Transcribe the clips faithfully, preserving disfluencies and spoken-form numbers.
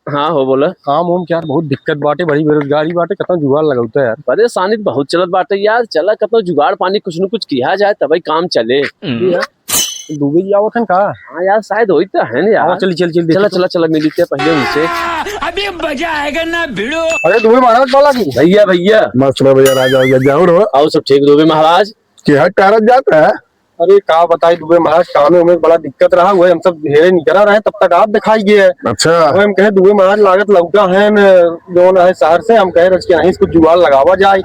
हाँ हो, बोला। काम वाम के यार बहुत दिक्कत बाटे, बड़ी बेरोजगारी बाटे, कतना जुगाड़ लगावता यार। परेशानी तो बहुत चलत बाटे यार, चला कतनो जुगाड़ पानी कुछ न कुछ किया जाए, तबे काम चले। हम्म। दुबे जी आवत हन का? हाँ यार, शायद होई तो है ना यार। हाँ, चल, चल, चल, चला, देखी तो। चला, चला, मिलते हैं पहले उनसे। अभी मजा आएगा ना भिड़ो। अरे दुबे महाराज, बोला की? भैया, भैया। मस्त रहो भैया, राजा, राजा, जाओ रहो। और सब ठीक दुबे महाराज? के हट टहरत जात है? अरे का बताई दुबे महाराज, काम में बड़ा दिक्कत रहा, वही हम सब हेरे निकरा रहे, तब तक आप दिखाई गए। अच्छा। वही हम कहे दुबे महाराज लागत लौटा है न, जौन है शहर से, हम कहे रच के नहीं इसको जुगाड़ लगावा जाए।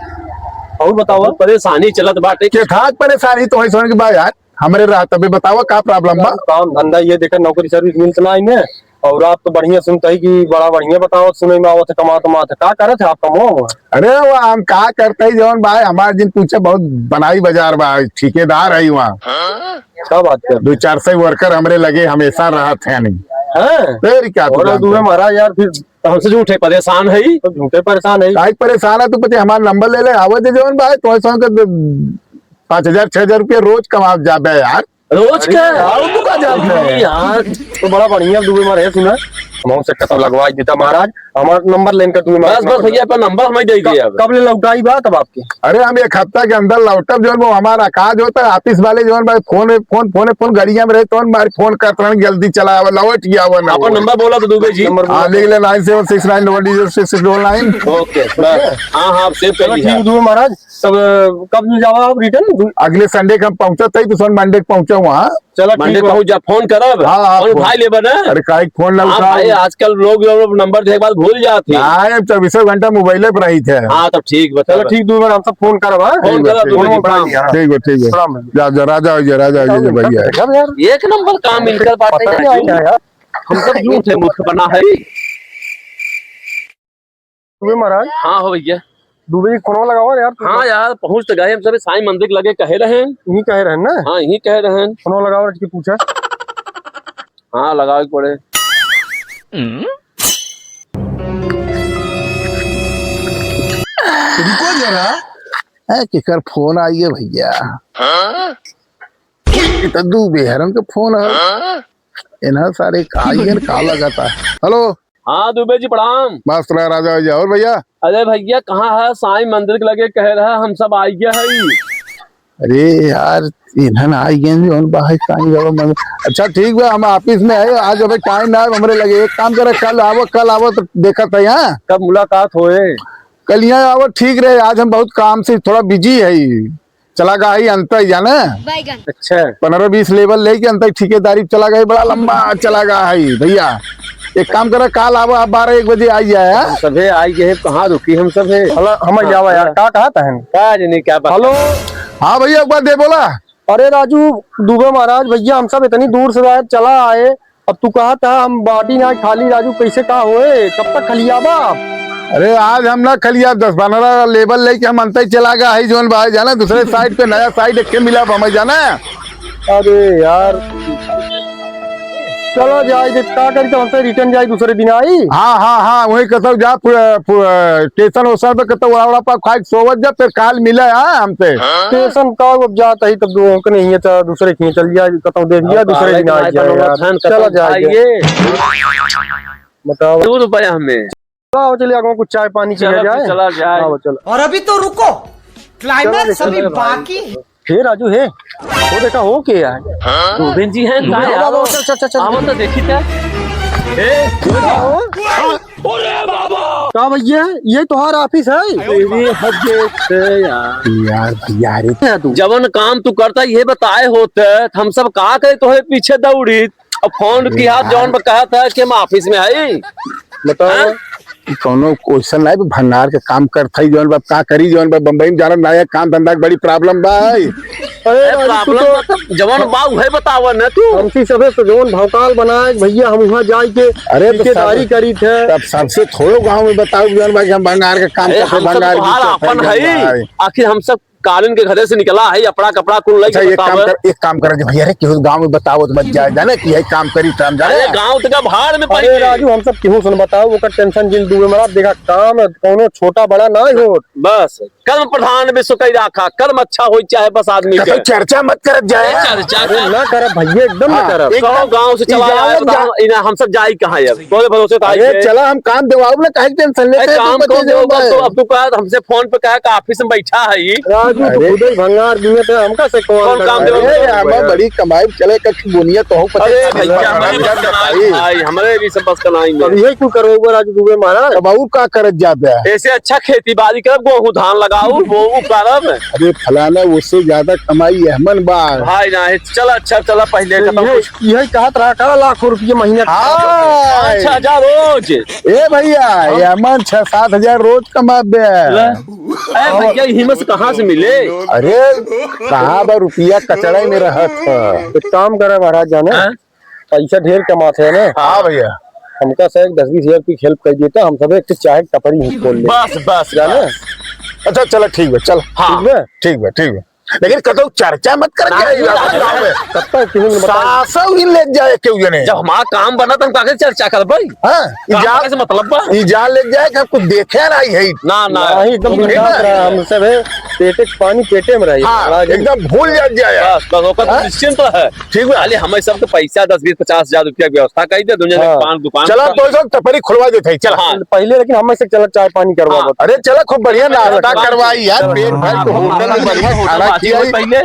और बताओ। बहुत परेशानी चलत बाटे। के था परेशानी तो है सोन के बा यार, हमरे रहा तबे बतावा का problem बा? काम धंधा ये देखा नौकरी सर्विस मिलत ना इन्हें, और आप तो बढ़िया सुनते ही कि बड़ा बढ़िया बताओ, सुने में आवत है, कमात उमात है, का करत है आप कमो? अरे वो हम का करते ही जौन भाई, हमार जिन पूछे बहुत बनाई बाजार बा, ठेकेदार है वहाँ। क्या बात कर? दो चार सौ वर्कर हमरे लगे हमेशा रहत है नहीं। हाँ? फिर क्या तू और जानते दुबे हैं? महाराज यार फिर हमसे झूठे परेशान है। तो झूठे परेशान है। काहे परेशान है तू? पचे हमार नंबर ले ले, आवे दे जौन भाई, तो ऐसा कर दे, पाँच हजार, छह हजार रुपया रोज कमा जाबे यार। रोज का? अरे, आओ तू का जात है? यार, तो बड़ा बढ़िया दुबे मारे है, सुना? हम से कतौ लगवा देता महाराज, हमार नंबर लेन कर दुबे मारे। बस, बस भैया, अपना नंबर हमें दे दिया अब। कब ले लौटाई बात अब आपके? अरे, हम एक हफ्ता के अंदर लौटब, जौन वो हमारा काज होता है, office वाले जौन भाई फोन, फोन, फोन, फोन गड़िया में रहे, तो हमारे फोन करत रहन, "जल्दी चला आवा, लौट गया वो ना अपन वो।" नंबर बोला तो दुबे जी। नंबर बोला। हाँ, लिख ले, nine seven six nine double zero six six double nine। OK, बस। हाँ, हाँ, आप save कर चलो, लीजिए। ठीक, दुबे महाराज। तब, अ, कब जावा आप return? अगले Sunday के हम पहुँचत हई, दूसरा Monday के पहुँचा वहाँ। चलो, ठीक Monday बा। पहुँच जा, फोन करब। हाँ, हाँ, फोन फोन। उठाई लेबे ना। अरे, काहे के फोन ना हाँ, उठाओ? भाई, आजकल लोग जो नंबर देखे के बाद भूल जात हैं। हाँ, हम चौबीसों घंटा मोबाइले पर रही थे। हाँ, तब ठीक बा, चलो, तब। ठीक, दू बार हम सब फोन करब, हाँ? फोन ठीक बा, करब, ठीक बा। ठीक बा, ठीक बा। प्रणाम। जा, जा, राजा हो जा, राजा हो जा, भैया। गजब यार। एक नंबर काम इनकर बाटे पता नहीं यार। यार। हम सब झूठ है, मूर्ख बना है। दुबे महाराज। हाँ हो भैया। दुबे जी, फोनवा लगावा यार, तू हाँ तो यार, पहुँच तो गए हम सब, साईं मंदिर के लगे कहे रहेन। यहीं कहे रहेन ना? हाँ, यहीं कहे रहेन। फोनवा लगावा, रच के पूछा। हाँ, लगावे के पड़े। रुको जरा। ए, केकर फोन आई है भैया? हाँ? ये तो दुबे हरन के फोन है। हाँ? इन्हें सारे का आई है, का लगाता है? Hello। हाँ दुबे जी, प्रणाम। मस्त रहा राजा भैया। और भैया? अरे भैया, कहाँ है? साईं मंदिर के लगे कहे रहा, हम सब आई गया है। अरे यार, इन्हन आई गए जौन बाहर साईं बाबा मंदिर। अच्छा ठीक बा, हम office में है, आज अबे time ना है हमरे लगे। एक काम करे, कल आवो, कल आवो तो देखत है, हाँ? कब मुलाकात होए? कल यहाँ आवो, ठीक रहे। आज हम बहुत काम से थोड़ा busy है। चला गा है अंतई जाने। बैगन। अच्छा। पन्द्रह बीस लेबर लेके अंतई ठेकेदारी चला गा है, बड़ा लंबा चला गा है भैया। एक काम करा, काल आवा, आप बारह एक बजे आई जाए, हाँ? हम सभे आई गए, कहाँ रुकी हम सभे? हला, हम हाँ, जावा यार, हाँ। का कहा तहन? का जनी, क्या बात? Hello। हाँ भैया, एक बार दे बोला। अरे राजू, दुबे महाराज, भैया हम सब इतनी दूर से यार चला आए, अब तू कहा था हम बाटी ना खाली राजू, कैसे का होए, कब तक खलियाबा? अरे आज हम ना खलिया, दस पन्द्रह लेबर लेके हम अंतई चला गा है जौन भाई जाना, दूसरे site पे नया site एक के मिला अब हमें जाना। अरे यार, चलो जाए दे, का करी तो हमसे return जाए दूसरे दिन आई। हाँ, हाँ, हाँ, वही कतौ जा, पु-, पु-, station वोशन पे कतौ वड़ा वड़ा पाव खाए के सोवत जा, फिर काल मिले, हाँ, हमसे। Station का अब जात है तब दो के नहीं है तो दूसरे के चल जाए, कतौ दे दिया, अब दूसरे दिन आ जाए यार। चलो जाए दे। बताओ। दो रुपया हमें। चला, चलिए, आगे कुछ चाय पानी चला, पिया जाए। चला जाए। हाँ, चलो। और अभी तो रुको, climax चलो, अभी चलो भाई। बाकी है। हे राजू, हे। वो देखा, हो के यार? गोविंद जी हैं, दुबे, कहाँ आओ, यार? आओ, चल, चल, चल, चल। आओ तो देखी क्या? ए, अरे बाबा! का भैया, ये तोहार office है? अरे हद से यार। यार, यार, ये तू जवन काम तू करता, ये बताए होते, हम सब का करे तोहे पीछे दौड़ी? अब फोन अरे किया, यार। जौन बा कहत है कि हम office में हई। बताओ। हाँ? ई कौनो question नहीं, भंगार के काम करत हई, जौन बा का करी, जौन बा बम्बई में जाना नया काम धंधा के बड़ी problem बा है। अरे अरे राजू, तू problem तो बा तो जवन बा उहे बतावा ना तू। हमसी सभे से जौन भौकाल बनाए भैया, हम वहाँ जाए के अरे तो ठेकेदारी सब, करी थे। तब सबसे थोड़ो गाँव में बताओ, जौन बा कि हम भंगार के काम अरे करते, हम सब भंगार तोहार की आपन करते हई। भाई। आखिर हम सब कालिन के घरे से निकला है, अपना कपड़ा कुल अच्छा, लेके एक काम बतावे। कर, एक काम कर जे भैया रे, केहू गाँव में बतावत मत जाए, जाने कि यही काम करी त हम जाने। अरे गाँव तक भाड़ में पड़ी अरे गई। राजू, हम सब केहू से न बताओ, ओकर टेंशन जिन दुबे मरा, देखा काम कौनो छोटा बड़ा ना हो। बस कर्म प्रधान विश्व कई राखा, कर्म अच्छा होई चाहे बस आदमी के। कतौ चर्चा मत करत जाए। अरे चर्चा अरे कर। ना करब भैया, एकदम ना हाँ, करब। एकदम। सौ गाँव से चला ई जाए, जाए, बताओ, जा- इन्हें हम सब जाई कहाँ अब? तोरे भरोसे तो आई अरे है। चला, हम काम देवाऊ ना, काहे के टेंशन लेते अरे हैं, तू काम बचे कौन जाओ देवाऊ? बस। तो अब तू कह, हमसे फोन पे कह के ऑफिस में बैठा है ये। राजू, तू अरे। खुद ही भंगार दिए थे, हमका से कौन कौन काम करवाए? देवाऊ? अरे यार, मैं बड़ी कमाई चले, कख बोनिया तो हूँ, पता अरे नहीं भैया, चला। हमारे बस का नहीं भाई। भाई, हमारे भी सब बस का नहीं अब है। यही कुल करवाऊंगा राजू दुबे महाराज। अब और का करत जाबे? ऐसे अच्छा खेती बाड़ी करब, गोहूँ धान लगाऊ, बोऊ करब। अरे फलाना, उससे ज्यादा कमाई एहमन बा। भाई ना, चला अच्छा, चला पहले तो खत्म यही, कुछ। यही कहत रहा, का लाखों रुपये महीना हाँ। पाँच हजार रोज। ए भैया, हाँ। एहमन छह सात हजार रोज कमाबे। ले। ए भैया, हिम्मत से कहाँ से मिले? अरे, कहाँ बा रुपया, कचड़ा में रहत है। एक काम करे महाराज जाने, हाँ? पैसा ढेर कमाते हैं ना। हाँ भैया। हमका से एक दस बीस हजार की हेल्प कर देता, हम सब एक चाय टपरी ही खोल ले। बस, बस, जाने? बस। अच्छा, चलो, ठीक बा, चल। हाँ। ठीक बा? ठीक बा, ठीक बा। लेकिन कतौ चर्चा मत कर ना, जाए, ना, गाँव में। तब तक किसी ने बताया। सासौ ही ले जाए केहू जने। जब हमारा काम बना, तो हम काहे चर्चा करबै? हाँ, ई काम जान, कैसे मतलब बा? ई जान ले जाए कि हम कुछ देखे ना ही है। ना, ना। ना, ही एकदम ठीक बिंदास है। रहा, हम सब है, पेटे के पानी पेटे में रही। हाँ, राजू। एकदम भूल जात जाए। बस, बस, ओकर हाँ? निश्चिंत रहे। ठीक बा। खाली हमें सबके पैसा दस, बीस, पचास हजार रुपया के व्यवस्था करी दे, दुनिया में हाँ। पान दुकान चला, का। तो सब टपरी खुलवा देते हैं, चला। हाँ। पहले लेकिन हमें से चला चाय पानी करवा हाँ। दो। अरे चला, खूब बढ़िया नाश्ता चला, करवाई यार, चला। पेट भर के हाँ, होटल में हाँ, बढ़िया हाँ, खाना हाँ, खियाई। पहले।